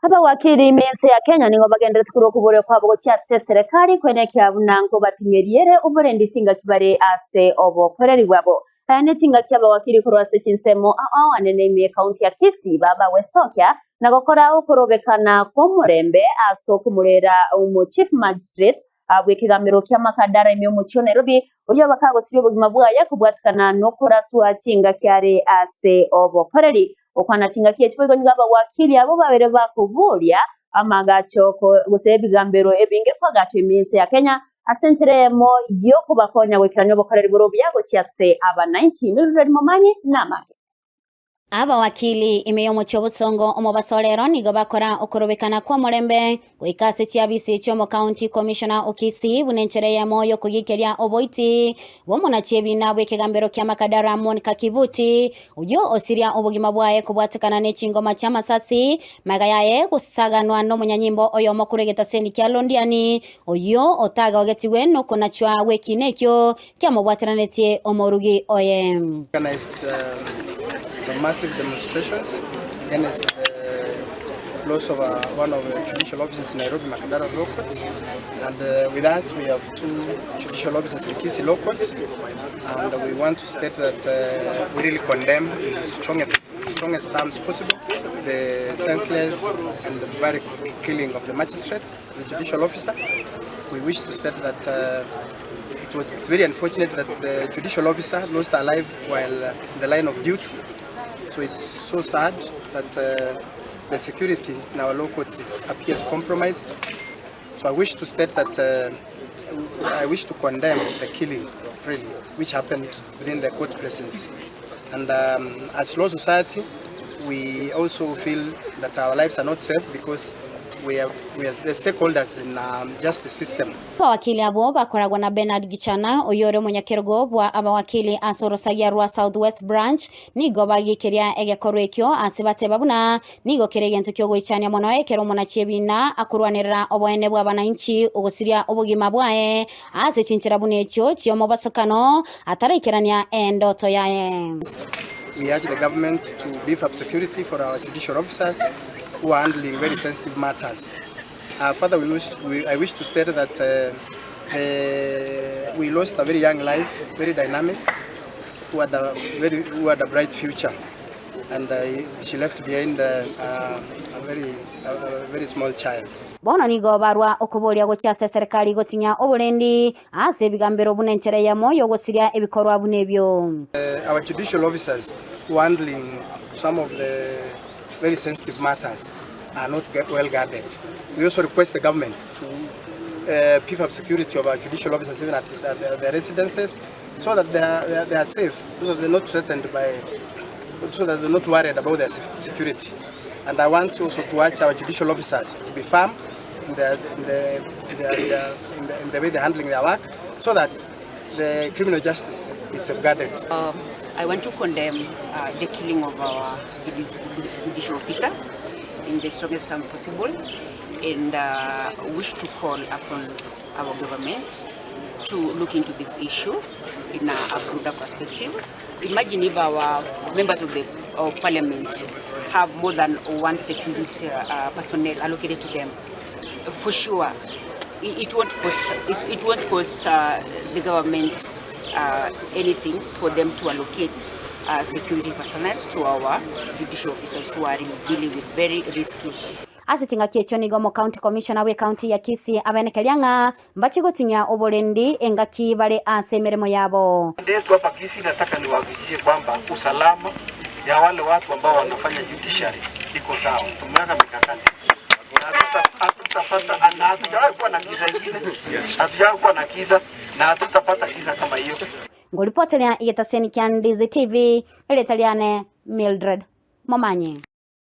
Abawakili ime ense ya Kenya nigo bagenderete korwa okoboria kwabo gochia ase eserekari koenekia buna nkobating'eria ere oborendi chingaki bare ase obokoreri bwabo. Aya ne chingaki abawakili korwa ase chinsemo ao anene ime ekaunti ya Kisii babagwesokia na gokora okorobekana kw'omorembe ase okomorera omo Chief Magistrate bw'ekegamero kia Makadara ime omochie o Nairobi, oyio bakagosiria obogima bwaye kobwatikana nokoraswa chingaki are ase obokoreri. Gokwana chingaki echi boigo nigo abawakili abwo babere bakoboria amagacho gose ebigambero ebinge koagachwa ime ense ya Kenya ase enchera eyemo y'okobakonya goikerania obokoreri bore obuya gochia ase abanainchi. Mildred Momanyi namange. Abawakili ime y'omochie obosongo omobaso rero nigo bakora okorobekana kw'omorembe goika ase chiabisi chi'omocounty commissioner o Kisii buna enchera eyemo y'okogikeria oboiti bw'omonachi ebina bw'ekegambero kia Makadara Monica Kivuti oyio osiria obogima bwaye kobwatekana ne chingoma chi'amasasi magega yaye gosaganwa nomonyanyimbo oyomo korwa egetaseni kia Londiani oyio otagogetigwe nokonachwa gw'ekina ekio kiamobwateranetie omorugi oye. Organized some massive demonstrations against the loss of one of the judicial officers in Nairobi Makadara Law Courts and with us we have two judicial officers in Kisii Law Courts and we want to state that we really condemn in the strongest, strongest terms possible the senseless and barbaric killing of the magistrate, the judicial officer. We wish to state that uh, It was, it's very unfortunate that the judicial officer lost her life while in the line of duty. So it's so sad that uh, the security in our law courts is, appears compromised. So I wish to state that uh, I wish to condemn the killing, really, which happened within the court presence. And um, as law society, we also feel that our lives are not safe because we are, we are the stakeholders in um, justice system. Abawakili abwo bakoragwa na Bernard Gichana oyio ore omonyakerogo bwa abawakili ase orosagia rwa South West Branch nigo bagikeria egekorwa ekio ase bateba buna nigo kere egento kiogoichania mono ekero omonachi ebina akorwanerera oboene bw'abanainchi ogosiria obogima bwaye ase chinchera buna echio chi'omobasokano ataraikerania endoto yaye. We urge the government to beef up security for our judicial officers who are handling very sensitive matters. Uh, further, we wish, we, I wish to state that uh, the, we lost a very young life, very dynamic, who had a very, who had a bright future. And uh, she left behind uh, uh, a, very, a, a very small child. Bono nigo barwa okoboria gochia ase eserekari gotinya oborendi ase ebigambero buna enchera eyemo y'ogosiria ebikorwa buna ebio. Uh, our judicial officers who are handling some of the very sensitive matters are not well guarded. We also request the government to uh, beef up security of our judicial officers even at, at their, their residences so that they are, they are, they are safe, so that they're not threatened by, so that they're not worried about their security. And I want also to urge our judicial officers to be firm in, their, in, the, in, their, in, their, in, the, in the way they're handling their work so that the criminal justice is safeguarded. I want to condemn uh, the killing of our judicial officer in the strongest term possible and uh, wish to call upon our government to look into this issue in a, a broader perspective. Imagine if our members of the of parliament have more than one security uh, personnel allocated to them. For sure, it, it won't cost it won't cost uh, the government uh, anything for them to allocate uh, security personnel to our judicial officers who are dealing with very risky Ase chingaki echio nigo omocounty commissioner bw'ecounty ya Kisii abenekeria ng'a mbachi gotinyia oborendi engaki bare ase emeremo yabo. Yetu hapa Kisii, nataka niwahakikishie kwamba usalama ya wale watu ambao wanafanya judiciary iko sawa. Tumeweka mikakati hatutapata na hatujawahi kuwa na kiza ingine, hatujawahi kuwa na kiza na hatutapata kiza kama hiyo. Ngoripoteria egetaseni kia Ndizi TV, erieta riane Mildred Momanyi.